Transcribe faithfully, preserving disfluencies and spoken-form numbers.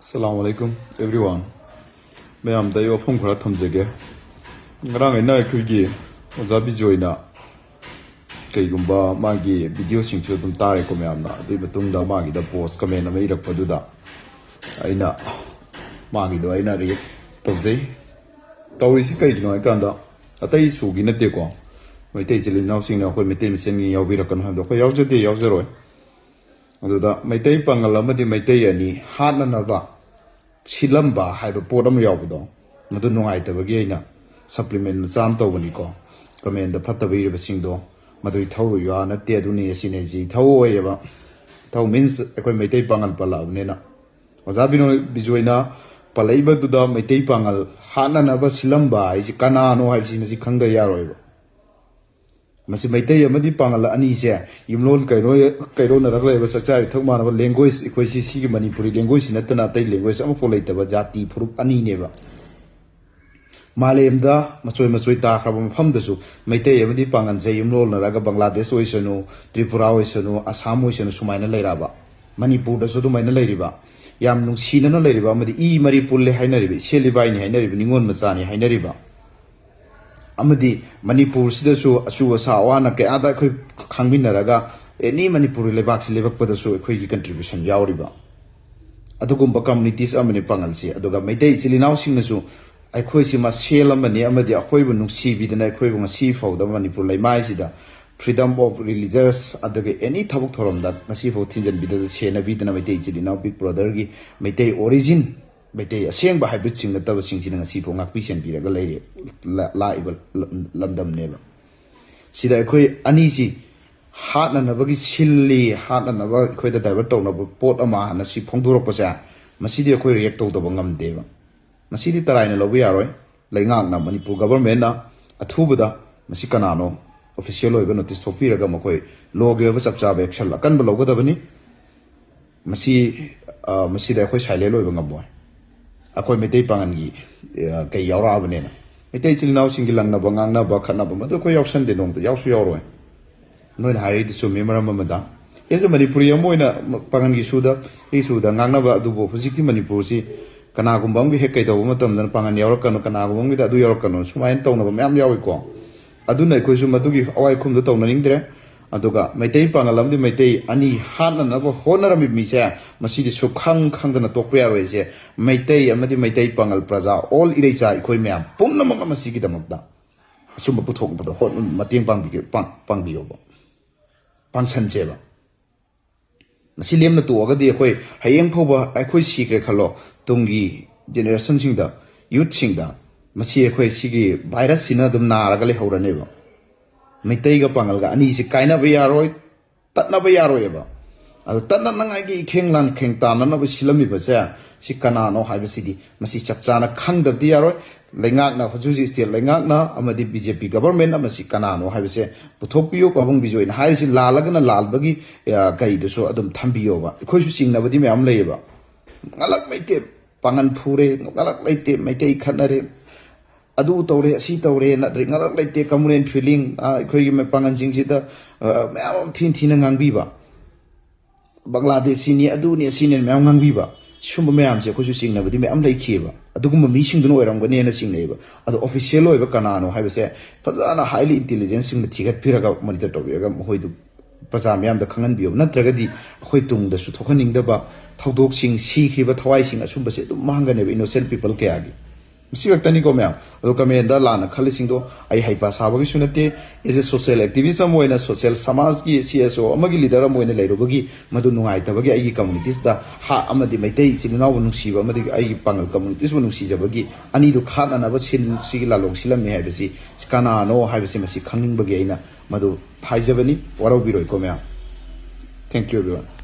Assalamu alaikum everyone. ꯃꯌꯥꯝꯗ ꯑꯩ ꯋꯥꯐꯝ ꯈꯔ ꯊꯝꯖꯒꯦ꯫ ꯉꯔꯥꯡ ꯑꯩꯅ ꯑꯩꯈꯣꯏꯒꯤ ꯑꯣꯖꯥ ꯕꯤꯖꯣꯏꯅ ꯀꯩꯒꯨꯝꯕ ꯃꯥꯒꯤ ꯚꯤꯗꯤꯑꯣꯁꯤꯡꯁꯨ ꯑꯗꯨꯝ ꯇꯥꯔꯦꯀꯣ ꯃꯌꯥꯝꯅ꯫ ꯑꯗꯨꯒꯤ ꯃꯇꯨꯡꯗ ꯃꯥꯒꯤꯗ ꯄꯣꯁ ꯀꯃꯦꯟ ꯑꯃ ꯏꯔꯛꯄꯗꯨꯗ ꯑꯩꯅ ꯃꯥꯒꯤꯗꯣ ꯑꯩꯅ ꯔꯤꯌꯦꯛ ꯇꯧꯖꯩ꯫ ꯇꯧꯔꯤꯁꯤ ꯀꯩꯒꯤꯅꯣ ꯍꯥꯏꯀꯥꯟꯗ ꯑꯇꯩ ꯏꯁꯨꯒꯤ ꯅꯠꯇꯦꯀꯣ꯫ ꯃꯩꯇꯩ ꯏꯆꯤꯜ ꯏꯅꯥꯎꯁꯤꯡꯅ ꯑꯩꯈꯣꯏ ꯃꯩꯇꯩ ꯃꯁꯦꯟꯒꯤ ꯌꯥꯎꯕꯤꯔꯛꯀꯅꯨ ꯍꯥꯏꯕꯗꯣ ꯑꯩꯈꯣꯏ ꯌꯥꯎꯖꯗꯦ, ꯌꯥꯎꯖꯔꯣꯏ꯫ ꯑꯗꯨꯗ ꯃꯩꯇꯩ ꯄꯥꯉꯜ ꯑꯃꯗꯤ ꯃꯩꯇꯩ ꯑꯅꯤ ꯍꯥꯠꯅꯅꯕ ꯁꯤꯜꯂꯝꯕ ꯍꯥꯏꯕ ꯄꯣꯠ ꯑꯃ ꯌꯥꯎꯕꯗꯣ, ꯃꯗꯨ ꯅꯨꯡꯉꯥꯏꯇꯕꯒꯤ ꯑꯩꯅ ꯁꯄ꯭ꯂꯤꯃꯦꯟ ꯃꯆꯥ ꯑꯃ ꯇꯧꯕꯅꯤꯀꯣ꯫ ꯀꯃꯦꯟꯗ ꯐꯠꯇꯕ ꯏꯔꯤꯕꯁꯤꯡꯗꯣ, ꯃꯗꯨ ꯏꯊꯧ ꯏꯋꯥ ꯅꯠꯇꯦ, ꯑꯗꯨꯅꯤ ꯑꯁꯤꯅꯤ, ꯑꯁꯤ ꯏꯊꯧ ꯑꯣꯏꯌꯦꯕ꯫ ꯏꯊꯧ means ꯑꯩꯈꯣꯏ ꯃꯩꯇꯩ ꯄꯥꯉꯜ ꯄꯜꯂꯛꯑꯕꯅꯤꯅ꯫ ꯑꯣꯖꯥ ꯕꯤꯅꯣꯏ ꯕꯤꯖꯣꯏꯅ ꯄꯜꯂꯛꯏꯕꯗꯨꯗ ꯃꯩꯇꯩ ꯄꯥꯉꯜ ꯍꯥꯠꯅꯅꯕ ꯁꯤꯜꯂꯝꯕ ꯍꯥꯏꯁꯤ ꯀꯅꯥꯅꯣ ꯍꯥꯏꯕꯁꯤ ꯃꯁꯤ ꯈꯪꯗ ꯌꯥꯔꯣꯏꯕ꯫ ꯃꯁꯤ ꯃꯩꯇꯩ ꯑꯃꯗꯤ ꯄꯥꯉꯜ ꯑꯅꯤꯁꯦ ꯌꯨꯝꯂꯣꯟ ꯀꯩꯔꯣꯏ-, ꯀꯩꯔꯣꯟꯅꯔꯒ ꯂꯩꯕ, ꯆꯥꯛꯆꯥ ꯏꯊꯛ ꯃꯥꯟꯅꯕ language, ꯑꯩꯈꯣꯏꯁꯤ ꯁꯤꯒꯤ ꯃꯅꯤꯄꯨꯔꯤ languagezatꯁꯤ ꯅꯠꯇꯅ ꯑꯇꯩ language ꯑꯃꯐꯥꯎ ꯂꯩꯇꯕ ꯖꯥꯇꯤ ꯐꯨꯔꯨꯞ ꯑꯅꯤꯅꯦꯕ꯫ ꯃꯥꯂꯦꯝꯗ ꯃꯆꯣꯏ ꯃꯆꯣꯏ ꯇꯥꯈ꯭ꯔꯕ ꯃꯐꯝꯗꯁꯨ ꯃꯩꯇꯩ ꯑꯃꯗꯤ ꯄꯥꯉꯜꯁꯦ ꯌꯨꯝꯂꯣꯟꯅꯔꯒ ꯕꯪꯒ꯭ꯂꯥꯗꯦꯁ ꯑꯣꯏꯁꯅꯨ, ꯇ꯭ꯔꯤꯄꯨꯔꯥ ꯑꯣꯏꯁꯅꯨ, ꯑꯁꯥꯝ ꯑꯣꯏꯁꯅꯨ, ꯁꯨꯃꯥꯏꯅ ꯂꯩꯔꯕ, ꯃꯅꯤꯄꯨꯔꯗꯁꯨ ꯑꯗꯨꯃꯥꯏꯅ ꯂꯩꯔꯤꯕ, ꯌꯥꯝ ꯅꯨꯡꯁꯤꯅꯅ ꯂꯩꯔꯤꯕ ꯑꯃꯗꯤ ꯏ ꯃꯔꯤ ꯄꯨꯜꯂꯦ ꯍꯥꯏꯅꯔꯤꯕ, ꯏꯁꯦꯜ ꯏꯕꯥꯏꯅꯤ ꯍꯥꯏꯅꯔꯤꯕ, ꯅꯤꯉꯣꯜ ꯃꯆꯥꯅꯤ ꯍꯥꯏꯅꯔꯤꯕ, ꯑꯃꯗꯤ ꯃꯅꯤꯄꯨꯔꯁꯤꯗꯁꯨ ꯑꯆꯨ ꯑꯁꯥ ꯑꯋꯥ ꯑꯅꯥ ꯀꯌꯥꯗ ꯑꯩꯈꯣꯏ ꯈꯪꯃꯤꯟꯅꯔꯒ ꯑꯦꯅꯤ ꯃꯅꯤꯄꯨꯔꯒꯤ ꯂꯩꯕꯥꯛꯁꯤ ꯂꯦꯞꯄꯛꯄꯗꯁꯨ ꯑꯩꯈꯣꯏꯒꯤ contribution ꯌꯥꯎꯔꯤꯕ ꯑꯗꯨꯒꯨꯝꯕ communities ꯑꯃꯅꯤ ꯄꯥꯉꯜꯁꯤ꯫ ꯑꯗꯨꯒ ꯃꯩꯇꯩ ꯏꯆꯤꯜ ꯏꯅꯥꯎꯁꯤꯡꯅꯁꯨ ꯑꯩꯈꯣꯏꯁꯤ ꯃꯁꯦꯜ ꯑꯃꯅꯤ ꯑꯃꯗꯤ ꯑꯩꯈꯣꯏꯕꯨ ꯅꯨꯡꯁꯤꯕꯤꯗꯅ ꯑꯩꯈꯣꯏꯕꯨ ꯉꯁꯤ ꯐꯥꯎꯗ ꯃꯅꯤꯄꯨꯔ ꯂꯩꯃꯥꯏꯁꯤꯗ freedom of religious ꯑꯗꯨꯒ ꯑꯦꯅꯤ ꯊꯕꯛ ꯊꯧꯔꯝꯗ ꯉꯁꯤꯐꯥꯎ ꯊꯤꯟꯖꯟꯕꯤꯗꯅ ꯁꯦꯟꯅꯕꯤꯗꯅ ꯃꯩꯇꯩ ꯏꯆꯤꯜ ꯏꯅꯥꯎ Big Brotherꯒꯤ ꯃꯩꯇꯩ origin, ꯃꯩꯇꯩ ꯑꯁꯦꯡꯕ hybridꯁꯤꯡ ꯅꯠꯇꯕꯁꯤꯡꯁꯤꯅ ꯉꯁꯤꯐꯥꯎ ꯉꯥꯛꯄꯤ ꯁꯦꯟꯕꯤꯔꯒ ꯂꯩꯔꯦ꯫ ꯂ-, ꯂꯥꯛꯏꯕ ꯂꯝ-, ꯂꯝꯗꯝꯅꯦꯕ꯫ ꯁꯤꯗ ꯑꯩꯈꯣꯏ ꯑꯅꯤꯁꯤ ꯍꯥꯠꯅꯅꯕꯒꯤ ꯁꯤꯜꯂꯤ, ꯍꯥꯠꯅꯅꯕ ꯑꯩꯈꯣꯏꯗ divert ꯇꯧꯅꯕ ꯄꯣꯠ ꯑꯃ ꯍꯥꯟꯅ ꯁꯤ ꯐꯣꯡꯗꯣꯔꯛꯄꯁꯦ, ꯃꯁꯤꯗꯤ ꯑꯩꯈꯣꯏ react ꯇꯧꯗꯕ ꯉꯝꯗꯦꯕ꯫ ꯃꯁꯤꯗꯤ ꯇꯔꯥꯏꯅ ꯂꯧꯕ ꯌꯥꯔꯣꯏ꯫ ꯂꯩꯉꯥꯛꯅ, ꯃꯅꯤꯄꯨꯔ governmentꯅ ꯑꯊꯨꯕꯗ ꯃꯁꯤ ꯀꯅꯥꯅꯣ official ꯑꯣꯏꯕ notice ꯊꯣꯛꯄꯤꯔꯒ ꯃꯈꯣꯏ lawꯒꯤ ꯑꯣꯏꯕ ꯆꯞ ꯆꯥꯕ action ꯑꯀꯟꯕ ꯂꯧꯒꯗꯕꯅꯤ꯫ ꯃꯁꯤ, ꯑ, ꯃꯁꯤꯗ ꯑꯩꯈꯣꯏ silent ꯑꯣꯏꯕ ꯉꯝꯃꯣꯏ꯫ ꯑꯩꯈꯣꯏ ꯃꯩꯇꯩ ꯄꯥꯉꯜꯒꯤ, ꯑ, ꯀꯩ ꯌꯥꯎꯔꯛꯑꯕꯅꯤꯅ꯫ ꯃꯩꯇꯩ ꯏꯆꯤꯜ ꯏꯅꯥꯎꯁꯤꯡꯒꯤ ꯂꯪꯅꯕ, ꯉꯥꯡꯅꯕ, ꯈꯠꯅꯕ, ꯃꯗꯨ ꯑꯩꯈꯣꯏ ꯌꯥꯎꯁꯟꯗꯦ ꯅꯣꯡꯃꯇ, ꯌꯥꯎꯁꯨ ꯌꯥꯎꯔꯣꯏ꯫ ꯅꯣꯏꯅ ꯍꯥꯏꯔꯛꯏꯗꯨ ꯆꯨꯝꯃꯤ ꯃꯔꯝ ꯑꯃꯗ꯫ ꯑꯦꯁ ꯑꯦ ꯃꯅꯤꯄꯨꯔꯤ ꯑꯃ ꯑꯣꯏꯅ ꯄꯥꯉꯜꯒꯤ ꯏꯁꯨꯗ, ꯏꯁꯨꯗ ꯉꯥꯡꯅꯕ ꯑꯗꯨꯕꯨ ꯍꯧꯖꯤꯛꯇꯤ ꯃꯅꯤꯄꯨꯔꯁꯤ ꯀꯅꯥꯒꯨꯝꯕ ꯑꯃꯒꯤ ꯍꯦꯛ ꯀꯩꯗꯧꯕ ꯃꯇꯝꯗꯅ ꯄꯥꯉꯜ ꯌꯥꯎꯔꯛꯀꯅꯨ, ꯀꯅꯥꯒꯨꯝꯕ ꯑꯃꯒꯤꯗ ꯑꯗꯨ ꯌꯥꯎꯔꯛꯀꯅꯨ, ꯁꯨꯃꯥꯏꯅ ꯇꯧꯅꯕ ꯃꯌꯥꯝ ꯌꯥꯎꯏꯀꯣ꯫ ꯑꯗꯨꯅ ꯑꯩꯈꯣꯏꯁꯨ ꯃꯗꯨꯒꯤ ꯑꯋꯥꯏ ꯈꯨꯝꯗꯨ ꯇꯧꯅꯅꯤꯡꯗ꯭ꯔꯦ꯫ ꯑꯗꯨꯒ ꯃꯩꯇꯩ ꯄꯥꯉꯜ ꯑꯃꯗꯤ ꯃꯩꯇꯩ ꯑꯅꯤ ꯍꯥꯠꯅꯅꯕ ꯍꯣꯠꯅꯔꯝꯃꯤꯕ ꯃꯤꯁꯦ ꯃꯁꯤꯗꯤ ꯁꯨꯈꯪ ꯈꯪꯗꯅ ꯇꯣꯛꯄ ꯌꯥꯔꯣꯏꯁꯦ꯫ ꯃꯩꯇꯩ ꯑꯃꯗꯤ ꯃꯩꯇꯩ ꯄꯥꯉꯜ ꯄ꯭ꯔꯖꯥ, ꯑꯣꯜ ꯏꯔꯩꯆꯥ ꯑꯩꯈꯣꯏ ꯃꯌꯥꯝ ꯄꯨꯝꯅꯃꯛꯅ ꯃꯁꯤꯒꯤꯗꯃꯛꯇ ꯑꯆꯨꯝꯕ ꯄꯨꯊꯣꯛꯄꯗ ꯍꯣꯠꯅ-, ꯃꯇꯦꯡ ꯄꯥꯡꯕꯤꯒꯦ-, ꯄꯥꯡ-, ꯄꯥꯡꯕꯤꯌꯣꯕ, ꯄꯥꯡꯁꯟꯁꯦꯕ꯫ ꯃꯁꯤ ꯂꯦꯝꯅ ꯇꯣꯛꯑꯒꯗꯤ ꯑꯩꯈꯣꯏ ꯍꯌꯦꯡ ꯐꯥꯎꯕ ꯑꯩꯈꯣꯏ ꯁꯤꯈ꯭ꯔꯦ ꯈꯜꯂꯣ, ꯇꯨꯡꯒꯤ ꯖꯦꯅꯦꯔꯦꯁꯟꯁꯤꯡꯗ, ꯌꯨꯠꯁꯤꯡꯗ ꯃꯁꯤ ꯑꯩꯈꯣꯏ ꯁꯤꯒꯤ ꯚꯥꯏꯔꯁꯁꯤꯅ ꯑꯗꯨꯝ ꯅꯥꯔꯒ ꯂꯩꯍꯧꯔꯅꯦꯕ꯫ ꯃꯩꯇꯩꯒ ꯄꯥꯉꯜꯒ ꯑꯅꯤꯁꯤ ꯀꯥꯏꯅꯕ ꯌꯥꯔꯣꯏ, ꯇꯠꯅꯕ ꯌꯥꯔꯣꯏꯕ꯫ ꯑꯗꯣ ꯇꯠꯅꯅꯉꯥꯏꯒꯤ ꯏꯈꯦꯡ ꯂꯥꯟꯈꯦꯡ ꯇꯥꯟꯅꯅꯕ ꯁꯤꯜꯂꯝꯃꯤꯕꯁꯦ ꯁꯤ ꯀꯅꯥꯅꯣ ꯍꯥꯏꯕꯁꯤꯗꯤ ꯃꯁꯤ ꯆꯞ ꯆꯥꯅ ꯈꯪꯗꯕꯗꯤ ꯌꯥꯔꯣꯏ꯫ ꯂꯩꯉꯥꯛꯅ, ꯍꯧꯖꯤꯛ ꯍꯧꯖꯤꯛ ꯁ꯭ꯇꯦꯠ ꯂꯩꯉꯥꯛꯅ ꯑꯃꯗꯤ ꯕꯤ ꯖꯦ ꯄꯤ ꯒꯕꯔꯃꯦꯟ ꯑꯃꯁꯤ ꯀꯅꯥꯅꯣ ꯍꯥꯏꯕꯁꯦ ꯄꯨꯊꯣꯛꯄꯤꯌꯨ꯫ ꯄꯥꯕꯨꯡ ꯕꯤꯖꯣꯏꯅ ꯍꯥꯏꯔꯤꯁꯤ ꯂꯥꯜꯂꯒꯅ ꯂꯥꯜꯕꯒꯤ, ꯑ, ꯀꯩꯗꯨꯁꯨ ꯑꯗꯨꯝ ꯊꯝꯕꯤꯌꯣꯕ꯫ ꯑꯩꯈꯣꯏꯁꯨ ꯆꯤꯡꯅꯕꯗꯤ ꯃꯌꯥꯝ ꯂꯩꯌꯦꯕ꯫ ꯉꯂꯛ ꯂꯩꯇꯦ, ꯄꯥꯉꯟ ꯐꯨꯔꯦ, ꯉꯂꯛ ꯂꯩꯇꯦ, ꯃꯩꯇꯩ ꯈꯠꯅꯔꯦ, ꯑꯗꯨ ꯇꯧꯔꯦ, ꯑꯁꯤ ꯇꯧꯔꯦ, ꯅꯠꯇ꯭ꯔꯦ, ꯉꯂꯛ ꯂꯩꯇꯦ, ꯀꯃꯨꯅꯦꯟ ꯐꯤꯂꯤꯡ, ꯑ, ꯑꯩꯈꯣꯏꯒꯤ ꯃ-, ꯄꯥꯉꯟꯁꯤꯡꯁꯤꯗ, ꯑ, ꯃꯌꯥꯝ ꯑꯃ ꯊꯤꯅ ꯊꯤꯅ ꯉꯥꯡꯕꯤꯕ꯫ ꯕꯪꯒ꯭ꯂꯥꯗꯦꯁꯤꯅꯤ, ꯑꯗꯨꯅꯤ, ꯑꯁꯤꯅꯤ ꯃꯌꯥꯝ ꯉꯥꯡꯕꯤꯕ꯫ ꯁꯤꯒꯨꯝꯕ ꯃꯌꯥꯝꯁꯦ ꯑꯩꯈꯣꯏꯁꯨ ꯆꯤꯡꯅꯕꯗꯤ ꯃꯌꯥꯝ ꯂꯩꯈꯤꯑꯕ꯫ ꯑꯗꯨꯒꯨꯝꯕ ꯃꯤꯁꯤꯡꯗꯨꯅ ꯑꯣꯏꯔꯝꯒꯅꯤꯅ ꯆꯤꯡꯅꯩꯑꯕ꯫ ꯑꯗꯣ ꯑꯣꯐꯤꯁꯤꯌꯦꯜ ꯑꯣꯏꯕ ꯀꯅꯥꯅꯣ ꯍꯥꯏꯕꯁꯦ ꯐꯖꯅ ꯍꯥꯏꯂꯤ ꯏꯟꯇꯦꯂꯤꯖꯦꯟꯁꯁꯤꯡꯅ ꯊꯤꯒꯠꯄꯤꯔꯒ, ꯃꯣꯅꯤꯇꯔ ꯇꯧꯕꯤꯔꯒ ꯃꯈꯣꯏꯗꯨ ꯄ꯭ꯔꯖꯥ ꯃꯌꯥꯝꯗ ꯈꯪꯍꯟꯕꯤꯌꯣ꯫ ꯅꯠꯇ꯭ꯔꯒꯗꯤ ꯑꯩꯈꯣꯏ ꯇꯨꯡꯗꯁꯨ ꯊꯣꯛꯍꯟꯅꯤꯡꯗꯕ ꯊꯧꯗꯣꯛꯁꯤꯡ, ꯁꯤꯈ꯭ꯔꯤꯕ ꯊꯋꯥꯏꯁꯤꯡ ꯑꯁꯨꯝꯕꯁꯦ ꯑꯗꯨꯝ ꯃꯥꯡꯒꯅꯦꯕ, ꯏꯅꯣꯁꯦꯟ ꯄꯤꯄꯜ ꯀꯌꯥꯒꯤ꯫ ꯃꯁꯤ ꯈꯛꯇꯅꯤꯀꯣ ꯃꯌꯥꯝ꯫ ꯑꯗꯣ ꯀꯃꯦꯟꯗ ꯂꯥꯟꯅ ꯈꯜꯂꯤꯁꯤꯡꯗꯣ ꯑꯩ ꯍꯩꯄꯥ ꯁꯥꯕꯒꯤꯁꯨ ꯅꯠꯇꯦ꯫ ꯑꯦꯖ ꯑꯦ ꯁꯣꯁꯤꯌꯦꯜ ꯑꯦꯛꯇꯤꯚꯤꯁ ꯑꯃ ꯑꯣꯏꯅ, ꯁꯣꯁꯤꯌꯦꯜ ꯁꯃꯥꯖꯀꯤ ꯁꯤ ꯑꯦꯁ ꯑꯣ ꯑꯃꯒꯤ ꯂꯤꯗꯔ ꯑꯃ ꯑꯣꯏꯅ ꯂꯩꯔꯨꯕꯒꯤ ꯃꯗꯨ ꯅꯨꯡꯉꯥꯏꯇꯕꯒꯤ ꯑꯩꯒꯤ ꯀꯝꯃꯨꯅꯤꯇꯤꯁꯇ ꯍꯥ ꯑꯃꯗꯤ ꯃꯩꯇꯩ ꯏꯆꯤꯜ ꯏꯅꯥꯎꯕꯨ ꯅꯨꯡꯁꯤꯕ ꯑꯃꯗꯤ ꯑꯩꯒꯤ ꯄꯥꯉꯜ ꯀꯝꯃꯨꯅꯤꯇꯤꯁꯕꯨ ꯅꯨꯡꯁꯤꯖꯕꯒꯤ ꯑꯅꯤꯗꯨ ꯈꯥꯠꯅꯅꯕ ꯁꯤꯟ-, ꯁꯤꯒꯤ ꯂꯥꯂꯣꯡ ꯁꯤꯜꯂꯝꯃꯤ ꯍꯥꯏꯕꯁꯤ ꯀꯅꯥꯅꯣ ꯍꯥꯏꯕꯁꯤ ꯃꯁꯤ ꯈꯪꯅꯤꯡꯕꯒꯤ ꯑꯩꯅ ꯃꯗꯨ ꯍꯥꯏꯖꯕꯅꯤ꯫ ꯋꯥꯔꯧꯕꯤꯔꯣꯏꯀꯣ ꯃꯌꯥꯝ꯫ Thank you everyone꯫